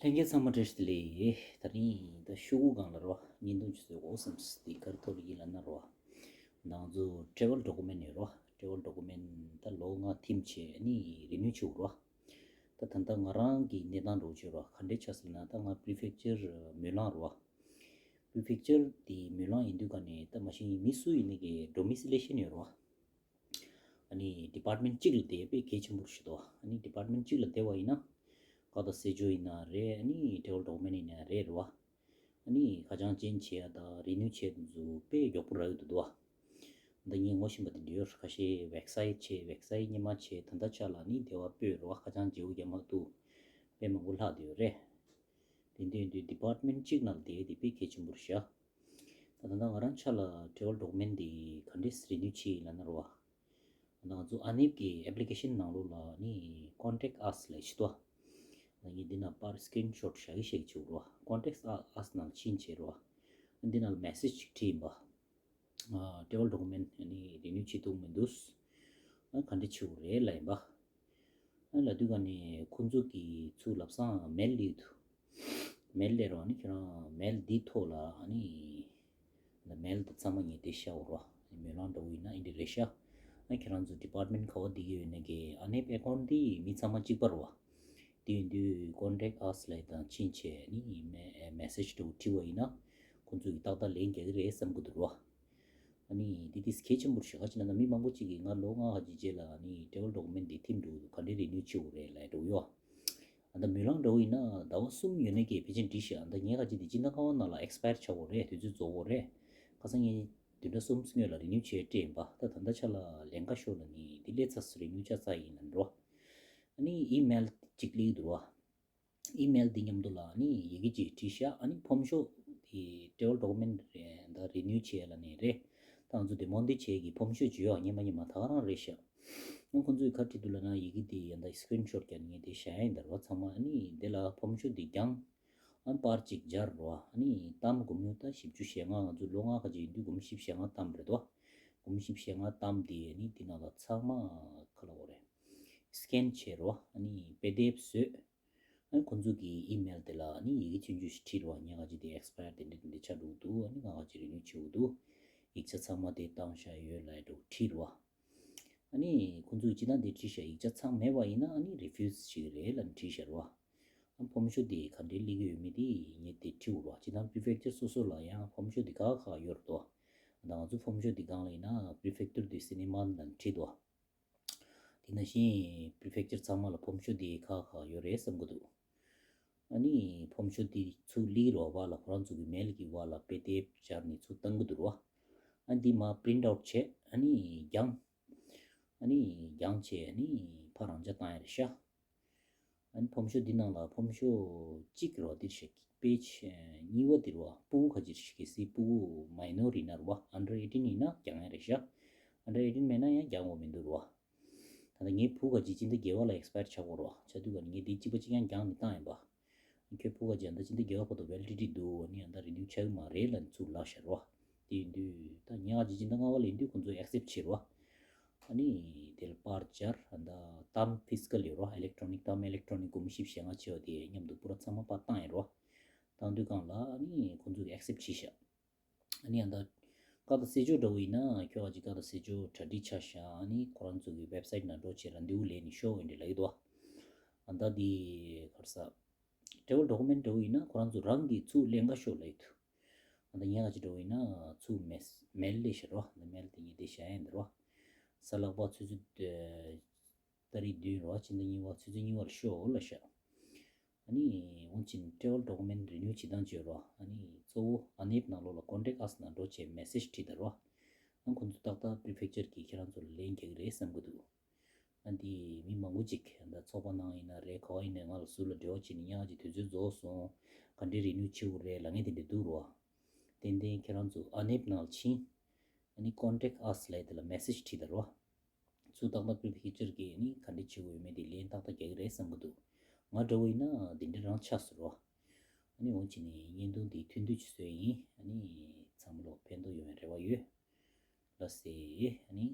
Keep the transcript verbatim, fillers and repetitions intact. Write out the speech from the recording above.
ལྷན་རྒྱས་ཚང་མ་བཀྲ་ཤིས་བདེ་ལེགས། ད་རིང་ད་ཤོག་གུ་སྒང་ལ་རོ་བརྙན་ཐུང་ཅིག་བཟོ་དགོས་བསམ་སོང་། འདི་ག་རེ་ཐོག་ལ་ཡིན་ལབ་ན་རོ། ང་ཚོ་travel document ཡོད་རོ། travel document ད་ལོ་ལྔ་ཐིམ་བྱས་ནི་renew བྱེད་དགོས་རོ། ད་ད་ལྟ་ང་རང་གི་གནས་སྟངས་འདྲ་བོ་བྱས་རོ། ག་འདྲས་ཆགས་སོང་ན་ད་ང་prefecture མོན་ལང་རོ། prefecture དེ་མོན་ལང་ཡིན་དུས་ཀ་ནས་ད་མ་གཞི་མི་སུ་ཡིན་ནའི་གི་domiciliation ཡོད་རོ། ཨ་ནི་department གཅིག་ལ་བསྡད་དཔེ་གལ་ཆེན་པོ་ཞིག་འདུག་ཨ་ནི་department གཅིག་ལ་བསྡད་པ་ཡིན་ན། ཀ་དང་སེ་ཇོ་ཡིན་ན་རེད། ཨ་ནི་travel document ཡིན་ན་རེད་རེད་བ། ཨ་ནི་ཁ་བྱང་change བྱེད་ཡ་དང་renew བྱེད་ཡ་དེ་ཚོ་དཔེ་མགྱོགས་པོ་རག་གི་འདུག་འདུག་བ། ད་ངས་ངོ་ཤེས་པ་དེ་འདྲ་ཡོད། ཁ་ཤས་website བྱས། website སྔོན་མ་བྱས། ད་ལྟ་ཆ་ལ་ནི་སྡེ་བ་སྤོས་རེད་བ། ཁ་བྱང་བརྗེ་པོ་རྒྱག་མ་ཐུབ། དཔེ་མང་པོ་ལྷག་བསྡད་ཡོད་རེད། དེ་འདྲ་ཡིན་དུས་department གཅིག་ནང་ལ་བསྡད་དེ་དཔེ་གལ་ཆེན་པོ་རེད་ཤག་ད་ད་ལྟ་ང་རང་ཆ་ལ་travel document འདི་ག་འདྲས་renew བྱེད་ཡིན་ལབ་ན་རོ་བ། ང་ཚོ་ཨ་ནེབ་ཀྱི་application ནང་ལོགས་ལ་ནི་contact us ལབ་ཞིག་འདུག་ང་གཉིས་འདི་ན་པར་screenshot བཞག་གི་བཞག་གི་བྱེད་དགོས་རོ། contact us ནང་ཕྱིན་བྱས་རོ། འདི་ནང་ལ་message ཅིག་བྲིས་ཡིན་པ། travel document ནི་renew བྱེད་ཐུབ་མི་འདུག་ཨ་ག་འདྲ་བྱེད་དགོས་རེད་ལབ་ཡིན་པ། ཨ་ལབ་དུས་ཀ་ནས་ཁོང་ཚོ་གིས་ཚུར་ལབ་སང་mail སླེབས་འདུག mail སླེབས་རོགས་ནི་ཁྱེད་རང་mail འདི་ཐོག་ལ་ཨ་ནི་mail དེ་ཚང་མ་ངས་དེ་བཞག་འོ་རོགས། མོན་ལང་འདྲ་བོ་ཡིན་ན་ཨེ་འདྲ་རེད་ཤག་ཨ་ཁྱེད་རང་ཚོ་department ག་བ་བསྡད་ཀྱི་ཡོད་ནའི་གི་ཨ་ནེབ་account འདི་མི་ཚང་མ་གཅིག་པ་རེད་བ། དེ་ཡིན་དུས་contact us ལབ་དང་ཕྱིན་བྱས་ནི་མེ- message འདྲ་བོ་བྲིས་པ་ཡིན་ན་ཁོང་ཚོ་གིས་ཏག་ཏག་ལན་རྒྱག་གི་རེད་བསམ་གྱི་འདུག་རོ། ཨ་ནི་འདི་དེ་གལ་ཆེན་པོ་རེད་ཤག་ག་ཅི་ན་ད་མི་མང་པོ་ཅིག་གིས་ང་ལོ་ལྔ་ཁ་ཅིག་རྗེས་ལ་ཨ་ནི་travel document འདི་ཐིམ་འགྲོ་གི་འདུག་ག་འདྲས་renew བྱེད་དགོས་རེད་ལབ་འདྲ་བོ་ཡོད། ཨ་ད་མོན་ལང་འདྲ་བོ་ཡིན་ན་ཟླ་བ་གསུམ་ཡོད་ནའི་གི་ཕལ་ཆེར་འགྲིག་ཤག་ཨ་ད་ངས་ཁ་ཅིག་འདི་སྤྱི་ཟླ་ལྔ་པ་ནང་ལ་expire ཆགས་དགོས་རེད། དུས་ཚོད་རྫོགས་དགོས་རེད། ཁ་སང་ངས་བདུན་ཕྲག་གསུམ་སྔོན་ལ་renew བྱས་སྤྲད་ཡིན་པ། ད་ད་ལྟ་ཆ་ལ་ལན་ཁ་ཤོར་ལ་ནི་འདི་སླེབས་ཚར་སོང་། renew བྱས་ཚར་ཡིན་ལབ་འགྲོ། ཨ་ནི་email གཅིག་སླེབས་འདུག་བ། email འདི་མཉམ་དུ་ལ་ནི་ཡི་གེ་གཅིག་བྲིས་ཤག་ཨ་ནི་ཕོམ་ཤོག་དེ་travel document རེད་ད་renew བྱས་ལབ་ནས་རེད། ད་ང་ཚོ་དེ་མོ་འདི་བྱས་ཀྱི་ཕོམ་ཤོག་ཅིག་ཡོད། སྔོན་མ་སྔོན་མ་ད་ག་རང་རེད་ཤག་ཨ་ཁོང་ཚོས་ག་རེ་བྲིས་འདུག་ལབ་ན་ཡི་གེ་དེ་ཡ་ད་screenshot རྒྱག་ནས་ངས་དེ་བཞག་ཡ་ཡིན་ད་རོ། ཚང་མ་ཨ་ནི་དེ་ལ་ཕོམ་ཤོག་དེ་རྒྱང་ཨ་པར་གཅིག་སྦྱར་རོ། ཨ་ནི་གཏམ་སྒོར་མོ་ད་བཞི་བཅུ་ཞེ་ལྔ། ང་ཚོ་ལོ་ལྔ་ཁ་ཅིག་ཡིན་དུས་སྒོར་མོ་བཞི་བཅུ་ཞེ་ལྔ་བཏང་རེད་དོ། སྒོར་མོ་བཞི་བཅུ་ཞེ་ལྔ་བཏང་དེ་ཨ་ནི་དེ་ནང་ལ་ཚང་མ་ག་ལབ་དགོས་རེད། scan བྱས་རོ། ཨ་ནི་PDF བཟོས། ཨ་ཁོང་ཚོ་གི་email དེ་ལ་ཨ་ནི་ཡི་གེ་ཆུང་ཆུང་ཞིག་བྲིས་རོ། ངའི་ཁ་ཅིག་དེ་expire དེ་འདྲ་དེ་འདྲ་ཆགས་འགྲོ་གི་འདུག་ཨ་ནི་ང་ཁ་ཅིག་renew བྱེད་དགོས་འདུག་ཡིག་ཆ་ཚང་མ་དེ་བཏང་བཞག་ཡོད་ལབ་འདྲ་བོ་བྲིས་རོ། ཨ་ནི་ཁོང་ཚོས་སྤྱིར་བཏང་དེ་བྲིས་བཞག་ཡིག་ཆ་ཚང་མེད་པ་ཡིན་ན་ཨ་ནི་refuse བྱེད་ཀྱི་རེད་ལབ་ནས་བྲིས་བཞག་རོ། ཨ་ཕོམ་ཤོག་དེ་ག་འདྲའི་སླེབས་ཀྱི་ཡོད་མེད་དེ་ངས་དེ་བྲིས་འོ་རོ། སྤྱིར་བཏང་prefecture སོ་སོ་ལ་ཡང་ཕོམ་ཤོག་དེ་ཁག་ཁག་ཡོད་རེད་དོ། ད་ང་ཚོ་ཕོམ་ཤོག་དེ་སྒང་ལ་ཡིན་ན་prefecture du cinéma ལབ་ནས་བྲིས་འདུག་དེ་ནང་བཞིན་prefecture ཚང་མ་ལ་ཕོམ་ཤོག་དེ་ཁག་ཁག་ཡོད་རེད་བསམ་གྱི་འདུག་ཨ་ནི་ཕོམ་ཤོག་དེ་ཚུར་སླེབས་རོགས་པ་ལ་ཁོ་རང་ཚོ་གི་mail གི་བར་ལ་PDF སྦྱར་ནས་ཚུར་བཏང་གི་འདུག་རོ། ཨ་འདི་མ་print out བྱས་ཨ་ནི་རྒྱང་ཨ་ནི་རྒྱང་བྱས་ཨ་ནི་ཕར་རང་འཇགས་བཏང་ཡ་རེད་ཤག་ཨ་ནི་ཕོམ་ཤོག་འདི་ནང་ལ་ཕོམ་ཤོག་གཅིག་རོ་འདིར་བཞག page གཉིས་པ་འདིར་བ་ཕྲུ་གུ་ཁ་ཅིག་གལ་སྲིད་ཕྲུ་གུ་minor ཡིན་ན་རོ་བ། under eighteen ཡིན་ན་རྒྱང་ཡ་རེད་ཤག under eighteen མེད་ན་ཡང་རྒྱང་འོ་མི་འདུག་རོ་བ། ད་ལྟ་ངའི་བུ་ག་ཅིག་སྤྱི་ཟླ་བརྒྱད་པ་ལ་expire ཆགས་ཀྱི་རེད་བ། ཆགས་དུས་ག་ནས་ངས་འདི་གཅིག་པ་གཅིག་རྐྱང་རྒྱང་ནས་བཏང་ཡིན་པ། ཁྱོད་བུ་ག་ཅིག་ཨ་ད་སྤྱི་ཟླ་བརྒྱད་པ་བར་དུ་validity འདུག་ཨ་ནི་ཨ་ད་renew ཆགས་ཀྱི་མ་རེད་ལབ་ནས་ཚུར་ལབ་ཤག་རེད་བ། དེ་ཡིན་དུས་ད་ངས་ག་ཅིག་སྤྱི་ཟླ་ལྔ་པ་ལ་ཡིན་དུས་ཁོང་ཚོས་accept བྱེད་རེད་བ། ཨ་ནི་དེ་ལ་པར་སྦྱར་ཨ་ད་thumb fiscal ཡོད་རེད་བ། electronic thumb electronic སྒོར་མོ་བཞི་བཅུ་ཞེ་ལྔ་བྱས་པ་དེ་མཉམ་དུ་པུ་ར་ཚང་མ་ཕར་བཏང་ཡིན་རེད་བ། བཏང་དུས་སྒང་ལ་ཨ་ནི་ཁོང་ཚོས་accept བྱས་ཤག་ཨ་ནི་ཡང་ད་ཀ་ད་སེ་ཇོ་འདྲ་བོ་ཡིན་ན་ཁྱོད་ཨ་ཅེ་ཀ་ད་སེ་ཇོ་གྲ་སྒྲིག་ཆགས་ཤག་ཨ་ནི་ཁོ་རང་ཚོ་གི་website ནང་འགྲོ་བྱས་ར་འདི་བོ་ལེན་ནས་ཤོག་འོན་ཏེ་ལབ་ཀྱི་འདུག་ཨ་ད་འདི་ག་རེ་ཟ། travel document འདྲ་བོ་ཡིན་ན་ཁོ་རང་ཚོ་རང་གིས་ཚུར་ལེན་ག་ཤོག་ལབ་ཀྱི་འདུག་ཨ་ད་ངས་ཨ་ཅེ་འདྲ་བོ་ཡིན་ན་ཚུར་mail mail སླེབས་ཤག་རོ། ཨ་ད་mail དེ་ངས་དེ་བཞག་ཡིན་འདི་རོ། གཟའ་ལྷག་པ་ཆུ་ཚོད་ཏ་རིག་བདུན་རོ། ཕྱི་ཟླ་གཉིས་པ་ཆུ་ཚོད་གཉིས་པ་ལ་ཤོག་ལབ་ཤག་ཨ་ནི་འོན་ཅིན་travel document renew བྱེད་སྟངས་བརྗོད་རོགས། ཨ་ནི་གཙོ་བོ་ཨ་ནེབ་ནང་ལོགས་ལ་contact us ནང་འགྲོ་བྱས་message བྲིས་དང་རོགས། ཨ་ཁོང་ཚོ་ཏག་ཏག་prefecture གིས་ཁྱེད་རང་ཚོ་ལ་ལན་རྒྱག་གི་རེད་བསམ་གི་འདུག་ཨ་འདི་མི་མང་པོ་ཅིག་ད་ཚོགས་པ་ནང་ཡིན་ན་རེད། ག་བ་ཡིན་ན་ང་ལ་ཟུར་ལ་འབྲེལ་བ་བྱས་ནས་ཉག་ཅིག་དུས་ཚོད་རྫོགས་སོང་། ག་འདྲས་renew བྱེད་དགོས་རེད་ལབ་མཁན་དེ་འདྲ་འདུག་རོགས། ཏན་ཏན་ཁྱེད་རང་ཚོ་ཨ་ནེབ་ནང་ལ་ཕྱིན། ཨ་ནི་contact us ལབ་དེ་ལ་message བྲིས་དང་རོགས། ཚུར་ཏག་ཏག་prefecture གིས་ནི་ག་འདྲ་བྱེད་དགོས་ཡོད་མེད་དེ་ལན་ཏག་ཏག་རྒྱག་གི་རེད་བསམ་གི་འདུག་ང་འདྲ་བོ་ཡིན་ན་འདི་འདྲ་རང་ཆགས་སོང་རོ། ཨ་ནི་འོན་ཅི་ནི་བརྙན་ཐུང་འདི་ཐུང་ཐུང་ཅིག་བཟོས་ཡིན། ཨ་ནི་ཚང་མ་ལོ་ཕན་ཐོགས་ཡོང་བའི་རེ་བ་ཡོད། ལགས་སེ། ཨ་ནི།